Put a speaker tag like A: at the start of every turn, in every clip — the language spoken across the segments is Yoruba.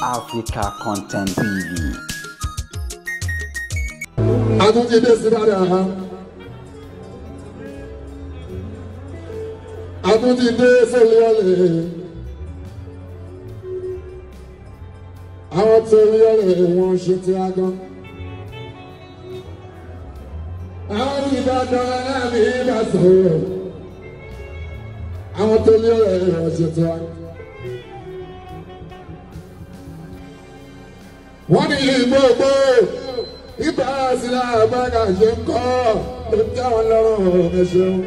A: Africa Content TV.
B: Àtúntì dé sí dáadáa. Àtúntì dé sórí ọ̀lẹ̀. Àwọn torí ọ̀lẹ̀ wọn ṣe ti agán. Àwọn ìbàdàn aláàbí bá sọ̀rọ̀. Àwọn torí ọ̀lẹ̀ wọn ṣe ti agán. Wọ́n ní gbogbo ibà sílá àbága ṣe ń kọ́ ló tẹ́ wọn lọ́rùn ẹ ṣeun.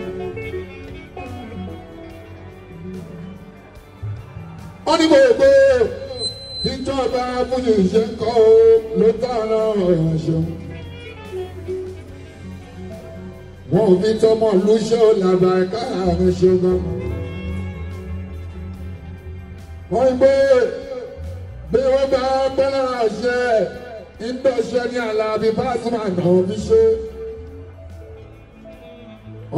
B: Wọ́n ní gbogbo ìjọba fújì ṣe ń kọ́ ló tẹ́ wọn lọ́rùn ẹ ṣeun. Wọ́n ò fi tọmọ lúṣọ́ làbà ẹ̀ka ẹ ṣeun gan. Wọ́n ní pé bí wọ́n bá pẹ́ lára ṣe ìtọ́ṣẹ́ ní Àlàbí Pasuma náà fi ṣe.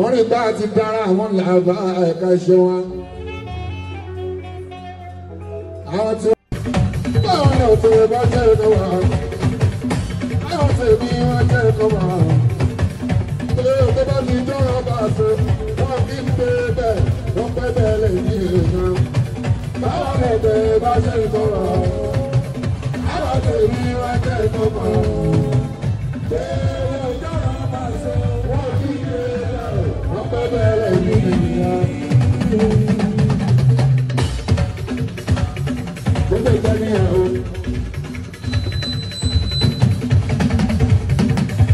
B: Orin bá ti dára àwọn làbá ẹ̀ka ṣe wọn. Àwọn tí wọ́n báwọn ní òtún bá jẹ́ ẹ̀kọ́ wà. Àwọn tèmi wọ́n jẹ́ ẹ̀kọ́ wà. Pé tó bá ti jọ́rọ̀ bá ṣe, wọ́n fi ń pé bẹ́ẹ̀, wọ́n pẹ́ bẹ́ẹ̀ lè ní èèyàn. Báwọn ní òtún bá jẹ́ ẹ̀kọ́ wà. Àwọn tèmi wọ́n jẹ́ ẹ̀kọ́ wà. Pé jọ́rọ̀ bá ṣe, wọ́n fi ń pé bẹ́ẹ̀, wọ́n pẹ́ bẹ́ẹ̀ lè ní èèyàn. Gbogbo ìjẹ́ ní ẹ̀ o.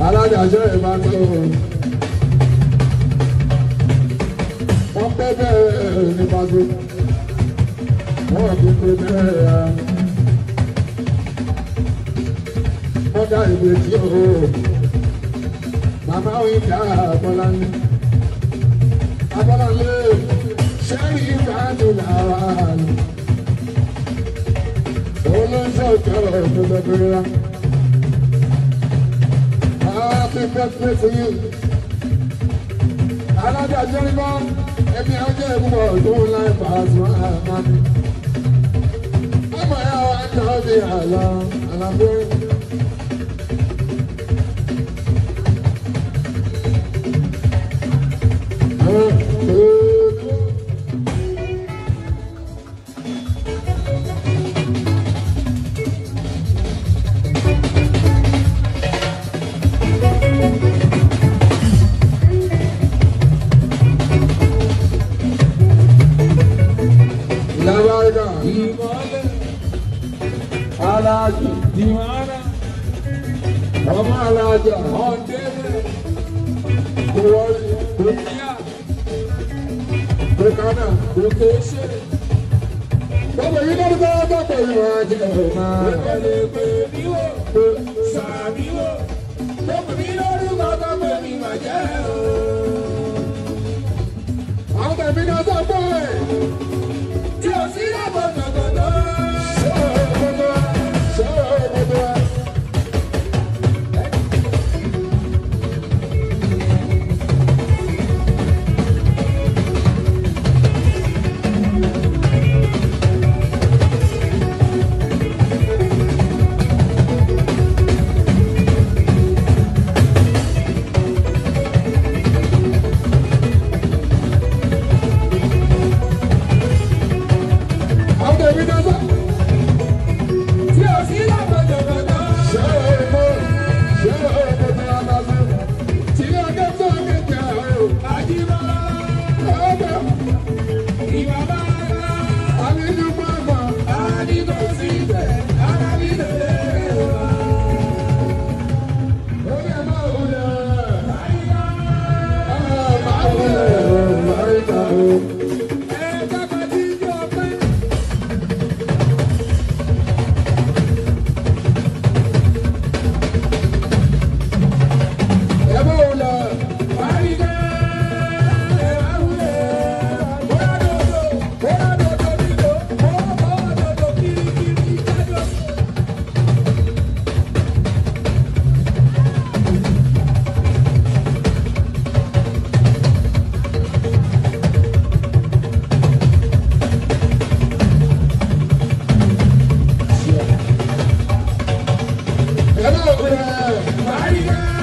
B: Alájàjọ́ ìbá tó o. Wọ́n pẹ́ bẹ́ẹ̀ ní Paso. Wọ́n kì í pé bẹ́ẹ̀ ya. Wọ́n dá ìwé tí o. Màmá òyìn dá Abọ́láńlé. Abọ́láńlé ṣẹ́rí ìbádùn làwà lò. Happy birthday to you. Alájà Jẹ́ríkọ́, ẹbí ọjọ́ ìbúbọ̀ tó ń láì Pasuma àmàlí. Ọmọ ẹ̀ wá ń tọ́ bí àlọ́ àlàbí. Aláàjì
C: Dimana,
B: ọmọ aláàjà
C: Ondele,
B: kò wọlé
C: Okia,
B: kò kánà.
C: Okeshe,
B: Bọ́bọ̀ yìí lọ́dún tó bá pẹ̀lú ọjọ́ máa.
C: Epelepe miwo, Sàmíwò, Tóbi mi lórúkọ tó pè mí mà jẹ́ o.
B: Àwọn tẹ̀mí náà sọ pé
C: Tí o sí lábọ̀ tọ̀tọ̀tọ̀.
B: ṣé o gbogbo wa ṣé o gbogbo wa. Àwọn tẹ̀mí náà sọ
C: Tí o sí lábọ̀ tọ̀tọ̀tọ̀.
B: ṣé o gbogbo ṣé o gbogbo wa bá sọ. Tí ọjọ́ tó kẹjọ o.
C: Àjíbọ́lá,
B: Ọjọ́
C: ìwà bá
B: àlejò pàmò.
C: Àdìgbò síbẹ̀, arábí lè wá.
B: Orí ẹ̀ máa wulẹ̀. Máa wulẹ̀ máa rí ta o.
C: Ẹ jákàtí jọ pé.
B: Ẹ bá òkú rẹ̀.
C: Bàrígà.